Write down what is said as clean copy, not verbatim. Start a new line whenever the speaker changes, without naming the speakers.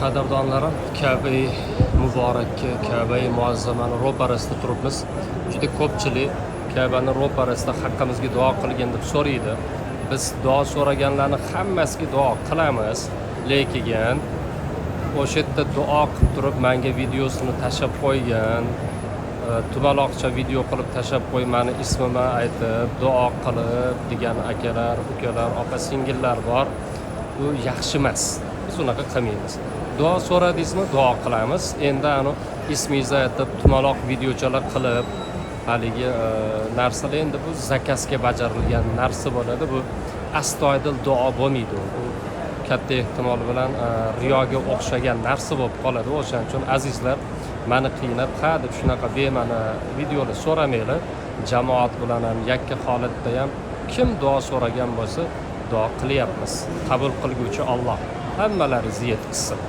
Qadrdonlarim, Kabai muborakka, Kabai muazzamani ro'parasida turibmiz. Juda ko'pchilik Kabani ro'parasida haqqimizga duo qilgin deb so'raydi. Biz duo so'raganlarni hammasiga duo qilamiz, lekin o'sha yerda duo qilib turib manga videosini tashlab qo'ygan, tumaloqcha video qilib tashlab qo'y, mani ismimni aytib duo qilib degan akalar, ukalar, opa singillar bor. U yaxshi emas, biz unaqa qilmaymiz. Duo so'radingizmi, duo qilamiz. Endi ani ismingizni aytib tumaloq videochalar qilib haligi narsalar, endi bu zakazga bajarilgan narsa bo'ladi. Bu astoydil duo bo'lmaydi. U katta ehtimol bilan riyoga o'xshagan narsa bo'lib qoladi. O'shaning uchun, azizlar, mani qiynab ha deb shunaqa bema'ni videolar so'ramanglar. Jamoat bilan ham, yakka holatda ham kim duo so'ragan bo'lsa, duo qilyapmiz. Qabul qilguvchi Olloh hammalaringizni yetkazsin.